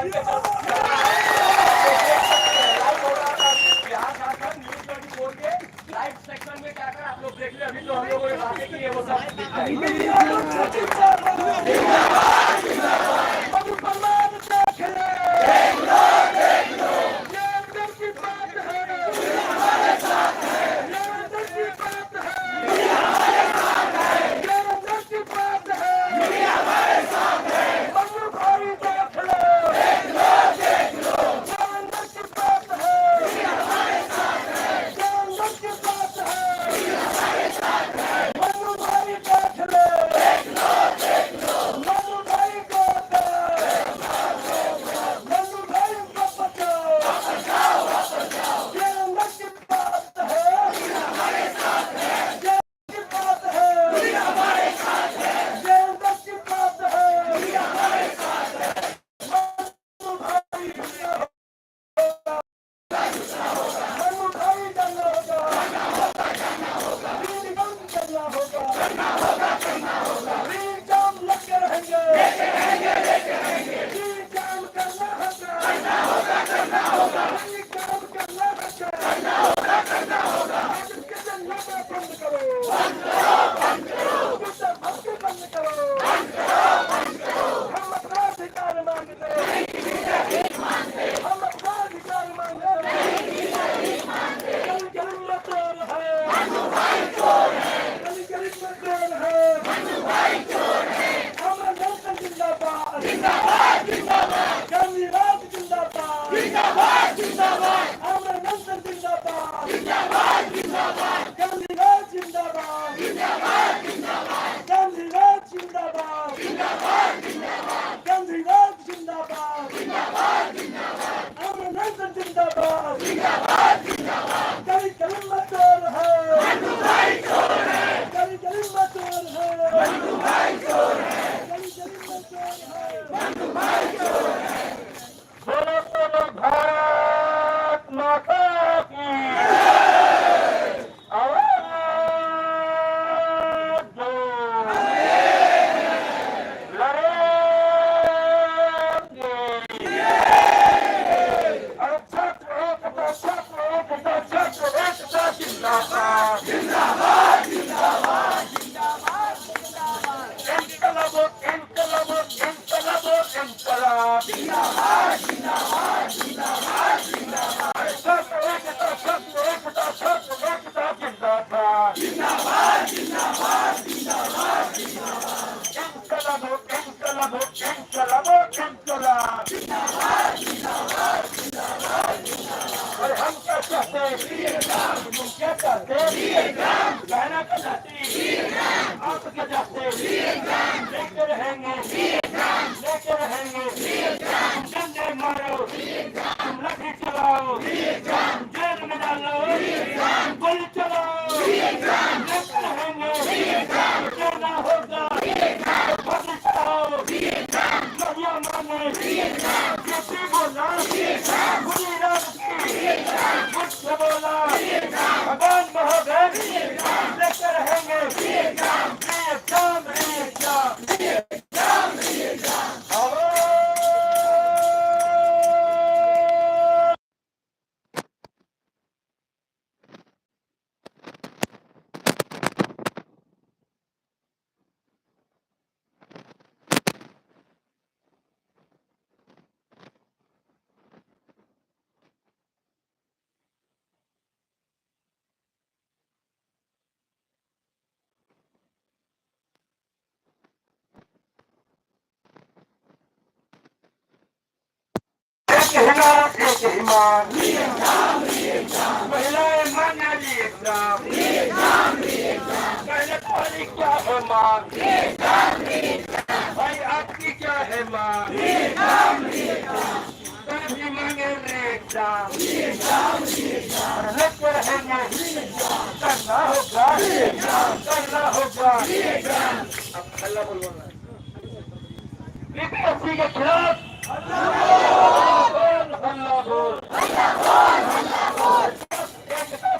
Live हो रहा था बिहार झारखंड न्यूज 24 के लाइव सेक्शन में क्या कर आप लोग देख ले। अभी जो हम लोगों ने बातें की है वो सब दिख जाएगी। देख लो, देख लो, ये अंदर की बात है, हमारे साथ है। ये अंदर की बात है, हमारे साथ है। ये अंदर की बात है, हमारे साथ है। मनु भाई देख लो, देख लो, देख लो, ये अंदर की बात है, हमारे साथ है। ये अंदर की बात है, हमारे साथ है। मनु भाई देख लो, देख लो, देख लो, मनु भाई को मनु भाई को बचाओ, बचाओ, बचाओ। ये अंदर की बात है, हमारे साथ है। ये की बात है, हमारे साथ है। ये अंदर की बात है, हमारे साथ है। मनु भाई मनु भाई डरना होगा, वीर काम करना होगा, करना होगा, करना होगा। वीर काम लगे रहेंगे, वीर काम करना होगा, करना होगा, करना होगा। वीर काम करना होगा, करना होगा, करना होगा। बंद करो, बंद करो, बंद करो। भक्ति बंद करो, बंद करो, बंद करो। हम अपना अधिकार मांगते, हम अपना अधिकार मांगते। गली गली में चोर है, गली गली में चोर है। अमर नेता जिंदाबाद, जिंदाबाद, जिंदाबाद। गांधीवाद जिंदाबाद, जिंदाबाद, जिंदाबाद। अमर नेता जिंदाबाद, जिंदाबाद, जिंदाबाद। गांधीवाद जिंदाबाद, जिंदाबाद, जिंदाबाद। गांधीवाद जिंदाबाद, जिंदाबाद, जिंदाबाद। गांधीवाद जिंदाबाद, जिंदाबाद, जिंदाबाद। अमर नेता जिंदाबाद, जिंदाबाद, जिंदाबाद। गली गली में चोर है, गली गली में चोर है, गली गली में चोर है। बोलो बोलो, भारत माता की आवाज दो। लड़ेंगे। अरे छात्र एकता, छात्र एकता, छात्र एकता जिंदाबाद, जिंदाबाद, जिंदाबाद, इनकलाब, इनकलाब, इनकलाब, इनकलाब, जिंदाबाद, जिंदाबाद, जिंदाबाद, जिंदाबाद। छात्र एकता, छात्र एकता, छात्र एकता जिंदाबाद, जिंदाबाद, जिंदाबाद, जिंदाबाद, जिंदाबाद। इनकलाब, इनकलाब, इनकलाब, इनकलाब, जिंदाबाद, जिंदाबाद, जिंदाबाद, जिंदाबाद। और हम क्या चाहते हैं? तुम क्या चाहते? कहना क्या चाहती? आप क्या चाहते? लेके रहेंगे, लेके रहेंगे। तुम डंडे मारो, तुम लाठी चलाओ, जेल में डालो, गोली चलाओ, लेके रहेंगे। करना होगा, फांसी चढ़ाओ। लोहिया माने जेपी बोला, पूरी रात की मुझसे बोला भगवान महोदय, लेके रहेंगे। Exam, exam. आवाज। एक ही नारा, एक ही मांग, महिलाएं मांगे एग्जाम। पहले तुम्हारी क्या है मांग? भाई, आपकी क्या है मांग? भी मांगे एग्जाम, लेके रहेंगे। करना होगा, करना होगा। अब हल्ला बोलवाना है बीपीएससी के खिलाफ। हल्ला बोल, हल्ला बोल।